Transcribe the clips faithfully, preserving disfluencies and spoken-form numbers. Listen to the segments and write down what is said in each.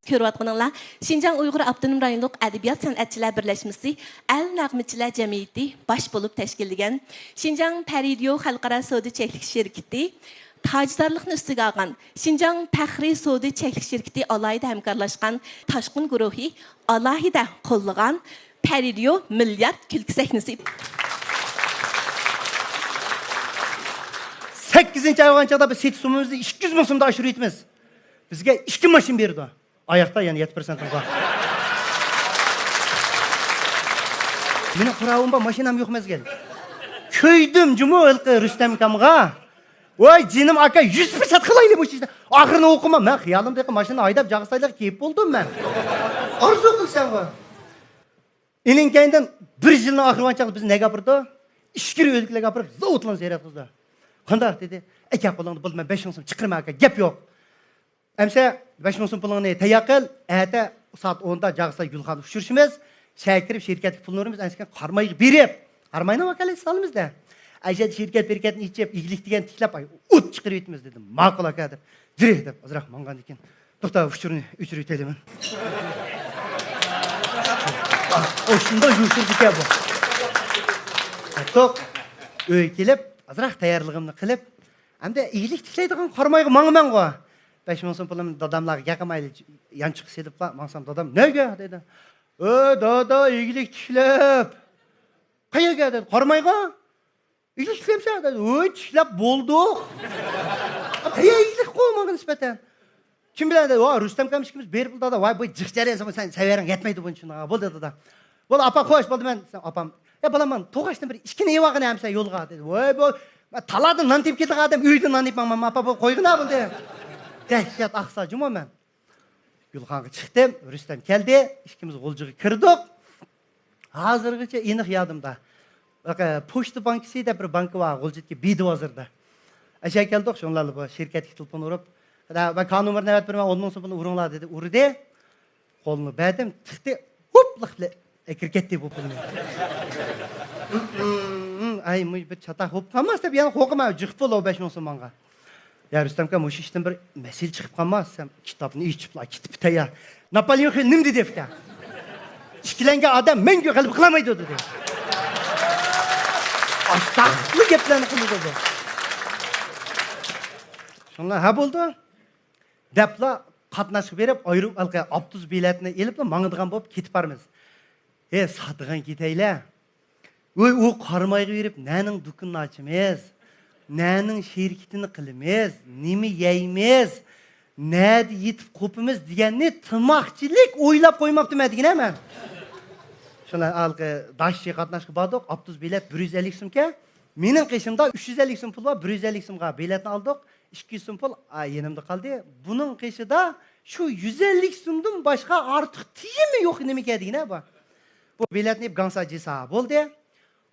كۆرۈۋاتقىنىڭلار، شىنجاڭ ئۇيغۇر ئاپتونوم رايونلۇق ئەدەبىيات سەنئەتچىلەر بىرلەشمىسى ئەل نەغمىچىلەر جەمئىيىتى باش بولۇپ تەشكىللىگەن، شىنجاڭ پەرىدىيو خەلقئارا سودا چەكلىك شىركىتى تاجدارلىقنى ئۈستىگە ئالغان، شىنجاڭ پەخرىي سودا چەكلىك شىركىتى ئالاھىدە ھەمكارلاشقان، تاشقۇن گۇرۇھى ئالاھىدە قوللىغان پەرىدىيو مىليارد كۈلكە سەھنىسى. سەككىزىنچى ئاي بولغان چاغدا بىز سېتىش سوممىمىزنى ئىككى يۈز مىڭ سومدىن ئاشۇرۇۋېتىمىز. بىزگە ئىككى ماشىنا بېرىدۇ. ئاياقتا يەنە يەتتە پىرسەنتىڭ بار. مېنىڭ قۇراۋۇم بار، ماشىنام يوق مەزگىل. كۆيدۈم جۇمۇ ھېلىقى رۇستەم ئاكامغا. ۋاي جېنىم ئاكا، يۈز پىرسەنت قىلايلى بۇ ئىشنى. ئاخىرىنى ئوقۇما. مەن خىيالىمدىكى ماشىنا ھايداپ جاغىسايلىغا كېلىپ بولدۇم مەن. ئارزۇ قىلساڭغۇ. ئېنىڭ كەينىدىن بىر يىلنىڭ ئاخىرى بولغان چاغدا بىزنى نەگە ئاپىرىدۇ؟ ئىچكىرى ئۆلكىلەرگە ئاپىرىپ زاۋۇتلارنى زىيارەت قىلىدۇ. قانداق دېدى؟ ئەكەل قولۇڭنى، بولدى، مەن بەش مىڭ سوم چىقىرىمەن ئاكا، گەپ يوق. ئەمسە بەش مىڭ سوم پۇلۇڭنى تەييار قىل، ئەتە سائەت ئوندا جاغىساي گۈلخاندا ئۇچرىشىمىز، شەھەرگە كىرىپ شىركەتكە پۇلنى بېرىمىز، ئەنسىكەن قارامايغا بېرىپ، قاراماينىڭ ۋاكالەتلىرىنى سالىمىز-دە. ئەشەدە شىركەت پىركەتنى ئېچىپ، ئىگىلىك دېگەن تىكلەپ، ئاي، ئوت چىقىرىۋېتىمىز دېدىم. ماقۇل ئاكا دەپ، جىرىھ دەپ ئازراق ماڭغاندىن كېيىن، توختا، ئۇچۇرنى ئۆچۈرۈۋېتەيلىمەن. ئۇ شۇنداق يوشۇرىدىكەن بۇ. توق، ئۆيگە كېلىپ، ئازراق تەييارلىقىمنى قىلىپ، ئەمدى ئىگىلىك تىكلەيدىغان قارامايغا ماڭىمەنغۇ. بەش مىڭ سوم پۇلۇمنى داداملارغا گەپ قىلمايلى، يانچۇققا سېلىپلا ماڭسام، دادام، نەگە؟ دەيدۇ. ئۆ، دادا، ئىگىلىك تىكلەپ. قەيەرگە؟ دەيدۇ. قارامايغا. ئىگىلىك تىكلەمسەن؟ دەيدۇ. ۋوي، تىكلەپ بولدۇق. قەيەر ئىگىلىكقۇ ماڭا نىسبەتەن؟ كىم بىلەن؟ دەيدۇ. ۋا، رۇستەم ئاكام ئىككىمىز بېرىپ، دادا، ۋاي، بۇ جىق جەريان، سەن سەۋەرىڭ يەتمەيدۇ بۇنى چۈشىنىڭ. بولدى، دادا. بولدى، ئاپا، خوش، بولدى، مەن، سەن، ئاپام، يا، بالام، مانا توغاشتىن بىر ئىككىنى يەۋالغىنە ئەمسە يولغا، دېدى. ۋاي، بۇ، مەن تالادا نان تېپىپ كېتىدىغان ئادەم ئۆيدىن نان يەپ ماڭماممۇ، ئاپا، بۇ قويغىنا بولدى. دەھشەت ئاقسا جۇمۇ مەن. گۈلخانغا چىقتىم، رۇستەم كەلدى، ئىككىمىز غۇلجىغا كىردۇق. ھازىرغىچە ئېنىق يادىمدا. پوچتا بانكىسى دەپ بىر بانكا بار، غۇلجىدىكى بىدىۋازىردا. ئەشەگە كەلدۇق، شۇڭلارلا بۇ شىركەتكە تېلېفون ئۇرۇپ، «مەن كارت نومۇرىنى ئەۋەتىپ بېرىمەن، ئون مىڭ سوم پۇلنى ئۇرۇڭلار» دېدى، ئۇردى. قولىنى بەردىم، تىقتى، ھوپلىق بىلەن ئەكىرىپ كەتتى بۇ پۇلنى. ئاي، مۇ-، بىر چاتاق بولۇپ قالماس دەپ يەنە قورقىمەن، جىق پۇل ئۇ بەش مىڭ سوم ماڭا. يا رۇستەم ئاكا، مۇشۇ ئىشتىن بىر مەسىلە چىقىپ قالماس دېسەم، كىتابنى ئېچىپلا كېتىپ تەييار. ناپالېئون خىل نېمە دېدى ئۇكا؟ ئىككىلەنگەن ئادەم مەڭگۈ غەلىبە قىلالمايدۇ دېدى. ئاشتاقلىق گەپلەرنى قىلىدۇ بۇ. شۇڭلار ھە بولدى دەپلا قاتناشقا بېرىپ، ئايرو-، ھېلىقى ئاپتوبۇس بېلەتنى ئېلىپلا ماڭىدىغان بولۇپ كېتىپ بارىمىز. ھې، ساتىدىغان كېتەيلە. ۋوي، ئۇ قارامايغا بېرىپ، نەنىڭ دۇكىنىنى ئاچىمىز، نەنىڭ شىركىتىنى قىلىمىز، نېمە يەيمىز، نەدە يېتىپ قوپىمىز دېگەننى تاماقچىلىك ئويلاپ قويماپتىمەن دېگىنە مەن. شۇنداق ھېلىقى داشچى قاتناشقا باردۇق، ئاپتوبۇس بېلەت بىر يۈز ئەللىك سومكەن. مېنىڭ قېشىمدا ئۈچ يۈز ئەللىك سوم پۇل بار، بىر يۈز ئەللىك سومغا بېلەتنى ئالدۇق، ئىككى يۈز سوم پۇل، ئا، يېنىمدا قالدى. بۇنىڭ قېشىدا شۇ يۈز ئەللىك سومدىن باشقا ئارتۇق تىيىنمۇ يوق نېمىكەن دېگىنە بۇ. بۇ بېلەتنى ئېلىپ گاڭسا جىسا بولدى.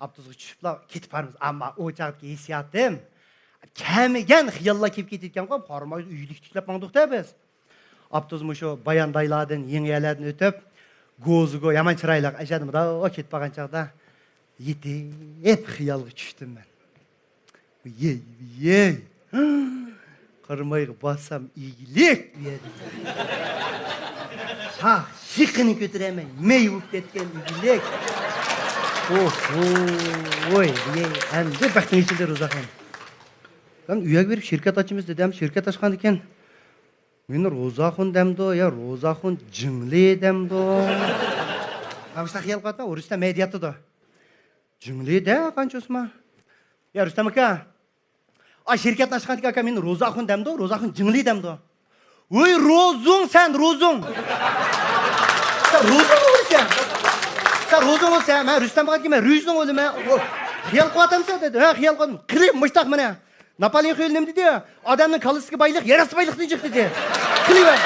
ئاپتوبۇسقا چۈشۈپلا كېتىپ بارىمىز. ئەمما ئۇ چاغدىكى ھېسسىياتىم، كەمىگەن خىياللار كېلىپ كېتىدىكەنغۇ، قارامايغا ئۆيلۈك تىكلەپ ماڭدۇق-دە بىز. ئاپتوبۇس مۇشۇ باياندايلاردىن، يېڭىيەرلەردىن ئۆتۈپ، گوزىگو يامان چىرايلىق ئەشەدە مۇنداق كېتىپ بارغان چاغدا يېتىپ خىيالغا چۈشتۈم مەن. يەي، يەي. قارامايغا بارسام ئىگىلىك ئۇ يەردە. شاخ شېخىنى كۆتۈرەلمەي مەي بولۇپ كەتكەن ئىگىلىك. ئوھوي، يەي، ئەمدى بەختىڭ ئېچىلدى روزاخۇن. مەن ئۇ يەرگە بېرىپ شىركەت ئاچىمىز دېدىم، شىركەت ئاچقاندىن كېيىن مېنى روزاخۇن دەمدۇ يا روزاخۇن جىڭلى دەمدۇ؟ مەن مۇشۇنداق خىيال قىلىۋاتىمەن، ئۇ رۇستەم ھەيدىياتىدۇ. جىڭلى دە قانچە ئوسما. يا رۇستەم ئاكا، ئا، شىركەتنى ئاچقاندىكى ئاكا مېنى روزاخۇن دەمدۇ، روزاخۇن جىڭلى دەمدۇ. ۋوي، روزۇڭ سەن، روزۇڭ. سەن روزۇڭ بولىسەن. سەن روزۇڭ بولسا، مەن رۇستەم ئاكا، مەن رۈزۈڭ بولىمەن. ۋوي، خىيال قىلىۋاتامسەن دېدى. ھە، خىيال قىلدىم. قېنى، مۇشتاق مانا. ناپالېئون خىل نېمە دېدى؟ ئادەمنىڭ كاللىسىدىكى بايلىق يەر ئاستى بايلىقتىن جىق دېدى. قىلىۋەر.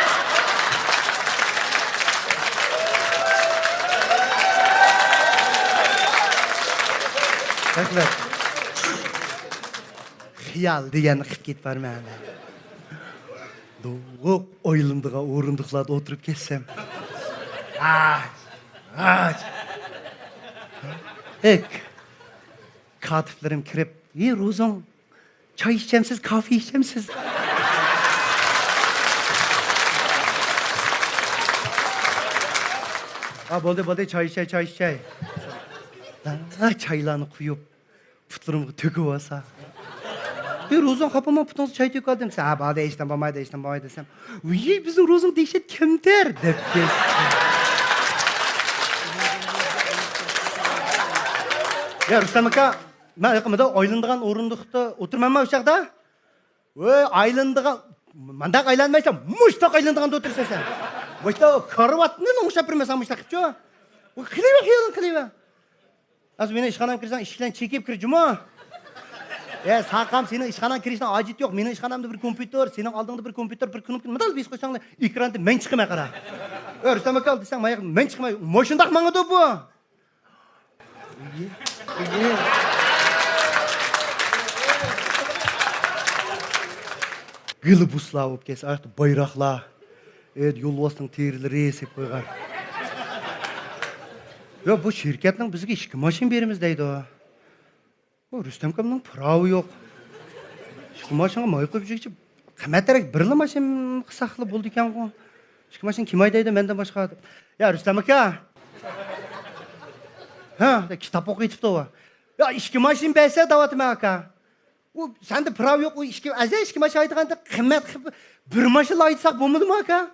رەھمەت. خىيال دېگەننى قىلىپ كېتىپ بارىمەن. دوغۇق ئويلىنىدىغان ئورۇندۇقلاردا ئولتۇرۇپ كەتسەم. ئاچ، ئاچ. ھېك. كاتىپلىرىم كىرىپ، ھى روزۇڭ، چاي ئىچەمسىز، كافې ئىچەمسىز؟ ھا، بولدى، بولدى، چاي ئىچەي، چاي ئىچەي. ھا، چايلارنى قۇيۇپ، پۇتلىرىمغا تۆكۈۋالسا. ئى، روزۇڭ خاپىما پۇتۇڭغا چاي تۆكۈۋالدىم. ھە، بولدى، ھېچنېمە بولمايدۇ، ھېچنېمە بولمايدۇ دېسەم، ۋىي، بىزنىڭ روزۇڭ دەھشەت كەمتەر دەپ كەتتى. يا، رۇستەم ئاكا، مەن يېقىندا ئايلىنىدىغان ئورۇندۇقتا ئولتۇرمەنمۇ ئۇ چاغدا؟ ۋەي، ئايلىنىدىغان، مانداق ئايلانمايسەن، مۇشتاق ئايلىنىدىغاندا ئولتۇرىسەن سەن. مۇشتاق كارىۋاتنى ئوڭشاپ بېرىمەن مۇشتاق قىلىپچۇ. ۋەي، قىلىۋەر، خىيالىڭ قىلىۋەر. ھازىر مېنىڭ ئىشخانامغا كىرسەڭ، ئىشىكلەرنى چېكىپ كىر جۇمۇ. ئە، ساقام، سېنىڭ ئىشخاناڭغا كىرىشنىڭ ھاجىتى يوق. مېنىڭ ئىشخانامدا بىر كومپيۇتېر، سېنىڭ ئالدىڭدا بىر كومپيۇتېر، بىر كنوپكا، مۇنداق بېسىپ قويساڭلا، ئېكراندا مەن چىقىمەن، قارا. ئە، رۇستەم ئاكا دېسەڭ، ماياق مەن چىقىمەن. مۇشۇنداق ماڭىدۇ بۇ. گىلبۇسلار بولۇپ كەتسە، ئاياقتا بايراقلار، ئەيدى يولۋاسنىڭ تېرىلىرى سېلىپ قويغان. يا، بۇ شىركەتنىڭ بىزگە ئىككى ماشىنا بېرىمىز دەيدۇ. بۇ رۇستەم ئاكامنىڭ پىراۋى يوق. ئىككى ماشىنىغا ماي قۇيۇپ يۈرگۈچە قىممەترەك بىرلا ماشىنا قىلساقلا بولىدىكەنغۇ. ئىككى ماشىنا كىم ھەيدەيدۇ مەندىن باشقا دەپ. يا، رۇستەم ئاكا. ھە، كىتاب ئوقۇۋېتىپتۇ ئۇ. يا، ئىككى ماشىنا بەرسە دەۋاتىمەن، ئاكا. ئۇ سەندە پىراۋ يوق، ئۇ ئىككى، ئەزە ئىككى ماشىنا ھەيدىغاندا قىممەت قىلىپ بىر ماشىنىلا ھەيدىساق بولمىدىمۇ، ئاكا؟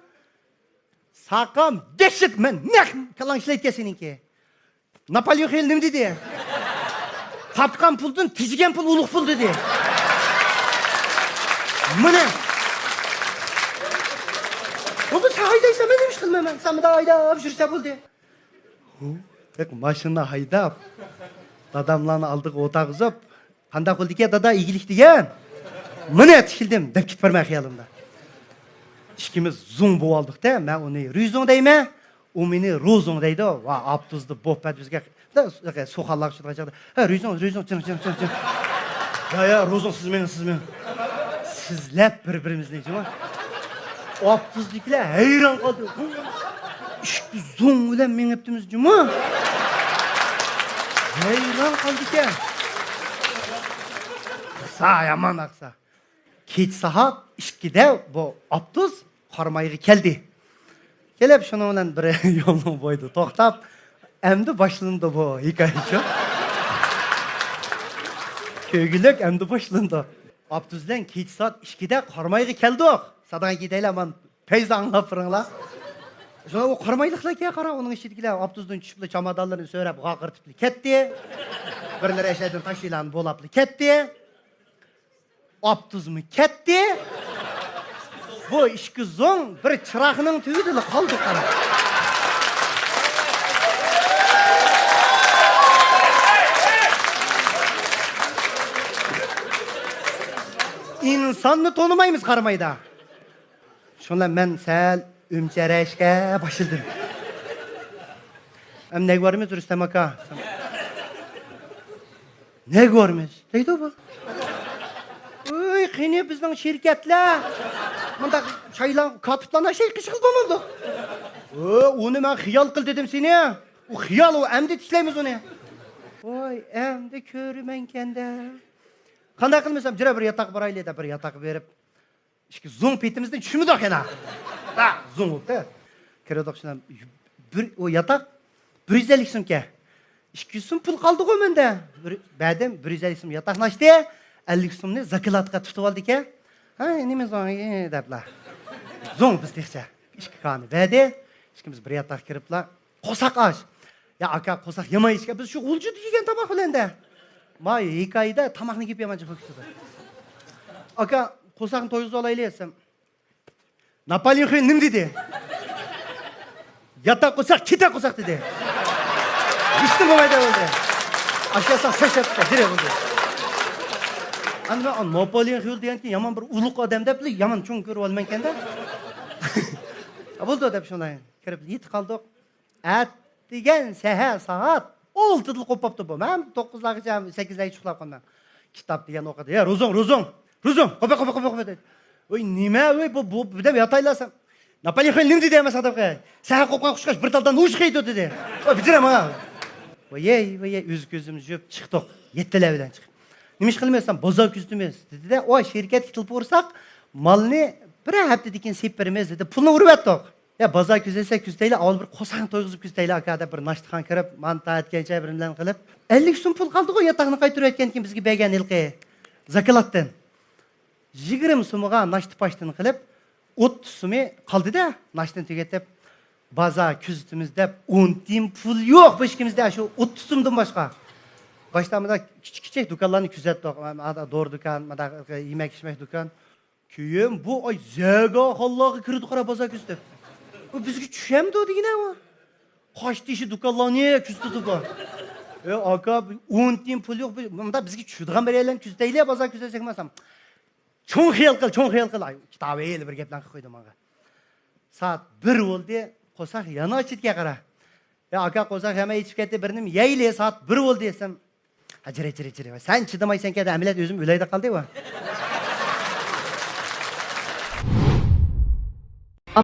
ساقام، دەھشەت، مەن نەق كاللاڭ ئىشلەيدىكەن سېنىڭكى. ناپالېئون خېل نېمە دېدى؟ تاپقان پۇلدىن تېجىگەن پۇل ئۇلۇغ پۇل دېدى. مانا. بولدى، سەن ھەيدەيسەن، مەن نېمە ئىش قىلىمەن مەن؟ سەن مۇنداق ھەيدەپ يۈرسە بولدى. ھۇ، بەك ماشىنا ھەيدەپ، داداملارنى ئالدىغا ئولتۇرغۇزۇپ، قانداق بولدىكەن دادا، ئىگىلىك دېگەن؟ مانا تىكىلدىم دەپ كېتىپ بارىمەن خىيالىمدا. ئىككىمىز زوڭ بولۇۋالدۇق-تە، مەن ئۇنى رۈزوڭ دەيمەن، ئۇ مېنى روزوڭ دەيدۇ. ۋا، ئاپتوبۇستا بوپەت بىزگە، سۇخانلارغا چۈشىدىغان چاغدا، ھە، رۈزوڭ، رۈزوڭ، چىڭ، چىڭ، چىڭ، چىڭ. يا، يا، روزوڭ، سىز مېنى، سىز مېنى. سىزلەپ بىر-بىرىمىزنى، جۇمۇ. ئاپتوبۇسدىكىلەر ھەيران قالدى. ئىككى زوڭ بىلەن مېڭىپتىمىز جۇمۇ. ھەيران قالدىكەن. ئاقسا، يامان ئاقسا. كېچە سائەت ئىككىدە بۇ ئاپتوبۇس قارامايغا كەلدى. كېلىپ شۇنىڭ بىلەن بىر يولنىڭ بويىدا توختاپ، ئەمدى باشلىنىدۇ بۇ ھېكايىچۇ. كۆگۈلۈك ئەمدى باشلىنىدۇ. ئاپتوبۇس بىلەن كېچە سائەت ئىككىدە قارامايغا كەلدۇق. ساداڭ كېتەيلى، ئامان پەيزى ئاڭلاپ بېرىڭلار. شۇڭا ئۇ قارامايلىقلار كەل قارا، ئۇنىڭ ئىچىدىكىلەر ئاپتوبۇستىن چۈشۈپلا چامادانلىرىنى سۆرەپ غاقىرتىپلا كەتتى. بىرلىرى ئەشەدىن تاشلىلارنى بولاپلا كەتتى. ئاپتوبۇسمۇ كەتتى. بۇ ئىككى زوڭ بىر چىراغنىڭ تۈۋىدىلا قالدى قارا. ئىنساننى تونۇمايمىز قارامايدا. شۇڭا مەن سەل ئۈمچەرەشكە باشلىدىم. ئەم نەگە بارىمىز، رۇستەم ئاكا؟ نەگە بارىمىز دەيدۇ بۇ. ئۆي، قېنى بىزنىڭ شىركەتلەر؟ مۇنداق چايلان، كاتىپلارنى شەي قىشقىل بولمامدۇ؟ ئۇنى مەن خىيال قىل دېدىم سېنى. ئۇ خىيال، ئۇ ئەمدى تىكلەيمىز ئۇنى. ۋاي، ئەمدى كۆرىمەنكەندە. قانداق قىلمىسام، جۈرە بىر ياتاققا بارايلى دەپ، بىر ياتاققا بېرىپ، ئىككى زوڭ پېتىمىزدىن چۈشمىدۇق يەنە. ھە، زوڭ بوپتۇ. كىردۇق شۇنداق. بىر، ئۇ ياتاق بىر يۈز ئەللىك سومكەن. ئىككى يۈز سوم پۇل قالدىغۇ مەندە. بىر، بەردىم، بىر يۈز ئەللىك سوم ياتاقنى ئاچتى. ئەللىك سومنى زاكلاتقا تۇتۇۋالدىكەن. ھە، نېمە زوڭ، ئى، دەپلا. زوڭ بىز تېخىچە. ئىككى كانى بەردى. ئىككىمىز بىر ياتاققا كىرىپلا. قورساق ئاچ. يا ئاكا، قورساق يامان ئېچىكەن، بىز شۇ غۇلجىدا يېگەن تاماق بىلەن دە. ما ھېكايىدە تاماقنىڭ گېپى يامان چىقىپ كېتىدۇ. ئاكا، قورساقنى تويغۇزۇۋالايلى دېسەم، ناپالېئون خىل نېمە دېدى؟ ياتاق قورساق، كېتە قورساق دېدى. ھېچنېمە بولمايدۇ بولدى. ئاشۇ ياساق سەت سەت جىرە بولدى. ئەمدى مەن ناپالېئون خىل دېگەنكىن يامان بىر ئۇلۇغ ئادەم دەپ يامان چوڭ كۆرۈۋالىمەنكەندە. بولدى دەپ شۇنداق كىرىپ يېتىپ قالدۇق. ئەتىگەن سەھەر سائەت ئالتىدىلا قوپۇپتۇ بۇ. مەن توققۇزلارغىچە، سەككىزلەرگىچە ئۇخلاپ قالدىم. كىتاب دېگەن ئوقۇدى. يا، روزۇڭ، روزۇڭ، روزۇڭ، قوپە، قوپە، قوپە، قوپە دەيدۇ. ۋاي، نېمە، ۋاي، بۇ، بۇ، بۇ دەپ ياتايلا سەن. ناپالېئون نېمە دېدى مەن ساڭا دەپ قوياي. سەھەر قوپقان قۇشقاچ بىر تالدان ھوش قىيدۇ دېدى. ۋاي، بىجىرە ماڭا. ۋاي، ۋاي، ۋاي، ئۆز كۆزىمىزنى يۇيۇپ چىقتۇق. يەتتىلەر بىلەن چىقىپ. نېمە ئىش قىلىمىز دېسەم، بازار كۆزىتىمىز دېدى-دە، ئۇ شىركەتكە تېلېفون ئۇرساق، مالنى بىر ھەپتىدىن كېيىن سېلىپ بېرىمىز دېدى. پۇلنى ئۇرۇۋەتتۇق. يا، بازار كۆزەتسەك كۆزىتەيلى، ئاۋۋال بىر قورساقنى تويغۇزۇپ كۆزىتەيلى ئاكا دەپ، بىر ناشتىخانا كىرىپ، مانتا ئەتكەنچە بىر نېمىلەرنى قىلىپ، ئەللىك سوم پۇل قالدىغۇ، ياتاقنى قايتۇرۇۋەتكەنكىن بىزگە بەرگەن ھېلىقى زاكالاتتىن. يىگىرمە سومىغا ناشتا پاشتىنى قىلىپ، ئوتتۇز سومى قالدى-دە، ناشتىنى تۈگىتىپ، بازار كۆزىتىمىز دەپ، ئون تىيىن پۇل يوق بۇ ئىككىمىزدە، شۇ ئوتتۇز سومدىن باشقا. باشتا مۇنداق كىچىك-كىچىك دۇكانلارنى كۆزەتتۇق. دورا دۇكان، مۇنداق يېمەك-ئىچمەك دۇكان. كېيىن بۇ ئاي زەگاخانلارغا كىردۇق، بازار كۆزىتىپ. بۇ بىزگە چۈشەمدۇ دېگىنە ئۇ. قاشتېشى دۇكانلارنى كۆزىتىدۇ بۇ. ئە، ئاكا، ئون تىيىن پۇل يوق. بۇ، مۇنداق بىزگە چۈشىدىغان بىر يەرلەرنى كۆزىتەيلى، بازار كۆزەتسەك ماسام. چوڭ خىيال قىل، چوڭ خىيال قىل. ئاي، كىتابى بىر گەپلەرنى قىلىپ قويدى ماڭا. سائەت بىر بولدى، قورساق يەنە ئاچىدىكەن قارا. يا ئاكا، قورساق يەنە ئېچىپ كەتتى، بىر نېمە يەيلى، سائەت بىر بولدى دېسەم. ھە، جىرە، جىرە، جىرە. سەن چىدىمايسەنكەن دە، ئەمەلىيەت ئۆزۈم ئۆلەيدە قالدى بۇ.